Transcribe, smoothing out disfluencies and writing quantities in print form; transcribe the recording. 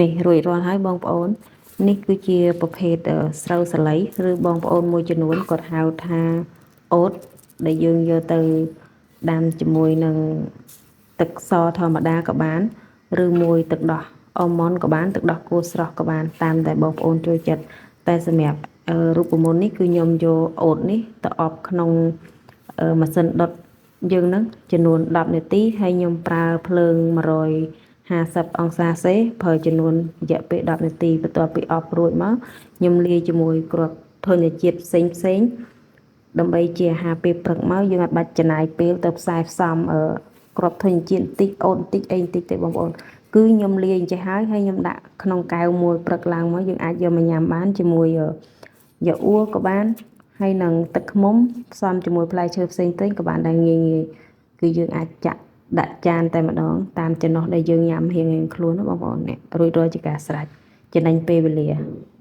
នេះរួចរាល់ហើយបងប្អូននេះគឺជាប្រភេទស្រូវសាលីឬបងប្អូនមួយចំនួនគាត់ហៅថាអូតដែលយើងយកទៅដាំជាមួយនឹងទឹកសធម្មតាក៏បានឬមួយទឹកដោះអល់ម៉ុនក៏បានទឹកដោះគោស្រស់ក៏បានតាមតែបងប្អូនចូលចិត្តតែសម្រាប់រូបមន្តនេះគឺខ្ញុំយកអូតនេះទៅអបក្នុងម៉ាស៊ីនដុតយើងនឹងចំនួន10នាទីហើយខ្ញុំប្រើភ្លើង150អង្សាសេប្រើចំនួនរយៈពេល10នាទីបន្ទាប់ពីអប់រួចមកខ្ញុំលាយជាមួយគ្រាប់ធញ្ញជាតិផ្សេងផ្សេងដើម្បីជាអាហារពេលព្រឹកមកយើងអាចបាច់ចំណាយពេលទៅផ្សាយផ្សំគ្រាប់ធញ្ញជាតិបន្តិចអូតបន្តិចអីបន្តិចទេបងប្អូនគឺខ្ញុំលាយអញ្ចេះហើយហើយខ្ញុំដាក់ក្នុងកែវមួយព្រឹកឡើងមកយើងអាចយកមកញ៉ាំបានជាមួយយ៉ាអួក៏បានហើយនឹងទឹកឃ្មុំផ្សំជាមួយផ្លែឈើផ្សេងៗក៏បានដែរងាយងាយគឺយើងអាចចាក់ដាក់ចានតែម្ដងតាមចំណុះដែលយើងញ៉ាំរៀងៗខ្លួនណាបងប្អូននេះរួចរាល់ជាការស្រេចចំណេញពេលវេលា។